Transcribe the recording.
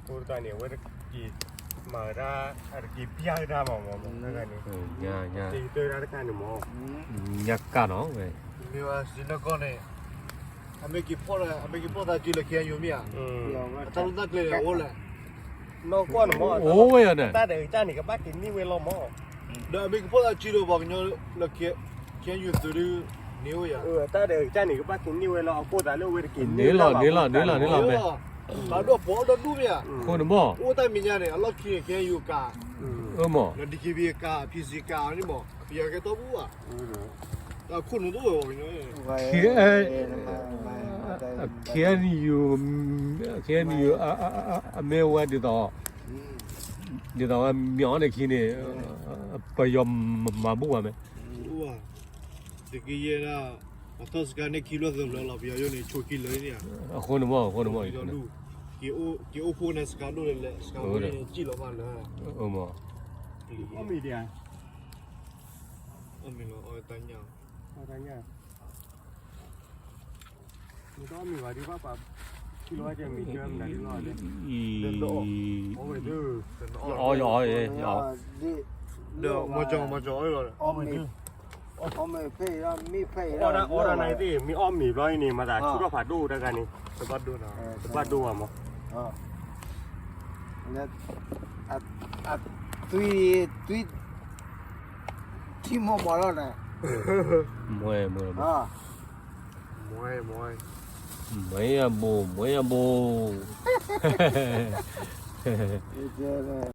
အဃိတခါန့ၣ် အဝဲတက့ၤမၤဝဲဒၣ် အတက့ၤပျၢ်ဝဲဒၣ်မးမးမး တခါန့ၣ် ညါညါ တက့ၤတၢ်တခါန့ၣ်မး ညါကၣ်နီၤဝဲ မ့ၢ်ဝဲစံးလၢကီၢ်န့ၣ် အမ့ၢ်က့ၤဖီၣ် အမ့ၢ်က့ၤဖီၣ်သးစုလၢ ခ့ယုၢ်မ့ၢ်ဧါ, အတၢ်လိၣ်တၢ်ကျဲၤန့ၣ်အိၣ်လဲၣ်, နီၢ်ကီၢ်န့ၣ်မး အိၣ်ဝဲယၤန့ၣ် တၢ်ဒီးကစၢ်န့ၣ် ကဘၣ်က့ၤန့ၢ်ဝဲလီၤမး, ဒီးအမ့ၢ်က့ၤဖီၣ်သးစုဒီးပှၤကညီလၢ ခ့ယုၢ်သုးဒုး န့ၢ်ဝဲယၤ, တၢ်ဒီးကစၢ်န့ၣ် ကဘၣ်က့ၤန့ၢ်ဝဲလီၤ အဃိသတးလၢအဝဲတက့ၤန့ၢ်လီၤ န့ၢ်လီၤ န့ၢ်လီၤ န့ၢ်လီၤ မး, အဃိန့ၣ်မး အိၣ်တၢ်မဲာ်ညါန့ၣ် အလီၢ်ခံန့ၣ် ခ့ယုၢ်ကး, အမး လၢ DKBA ကး PC ကးန့ၣ်မး ပယီၤကဲတီပူၤဘၣ်, တၢ်ခိၣ်နူာ်တအိၣ်ဝဲပှၤကညီ KNU, KNU အမ့ၢ်ဝဲဒ်သိး ဒ်သိးဝဲ မ့ၢ်အီၤန့ၣ်ခံန့ၣ် ပယီၤမၤဘူၣ်ဘၣ်မ့ၢ်, တကယဲၢ်ဒၣ် ပှၤထီၣ်စကါန့ၣ်ခံဘျီသၢဘျီလီၤ ပယီၤယိၣ်န့ၣ် ဆိခံလၢန့ၣ်ဧါ, အဃိန့ၣ်မး အဃိန့ၣ်မး က့ၤအိၣ်ဖိန့ၣ် စကါဒိၣ်လဲၣ်လဲၣ် စကါဒိၣ်န့ၣ် စံၣ်လီၤဘၣ်လၢ အမး အီၣ်မ့ၤဒံးဧါ, အီၣ်မ့ၤလီၤ အီၣ်တၢ်ညၣ် မ့ၢ်တအီၣ်မ့ၤဘၣ်ဒ်ဘၣ်ပာ် ခံလီၤဝဲကဲမ့ၤကဲမနုၤဒ်လီၤလဲၣ်, အီၣ်ယအီၣ်ယအီၣ်, ဒီးမီၤကၠီမီၤကၠီအီၣ်လီၤ, အီၣ်မ့ၤဖဲအံၤ မ့ၢ်ဖဲအံၤ အီၣ်ဒၣ်အီၣ်ဒၣ်နၤသ့ၣ် မ့ၢ်အီၣ်မ့ၤဘျီအံၤန့ၣ် မၤသးဆူၣ်ထီၣ်ဖးဒိၣ်တဂၤန့ၣ် တဘၣ်ဒိၣ်ဘၣ်မး, သွံၣ် သွံၣ် ထံမိၢ်ပှၢ်လီၤန့ၣ်, မွဲမွဲ, မွဲမွဲ, မွဲအဘိ မွဲအဘိ, ကဲ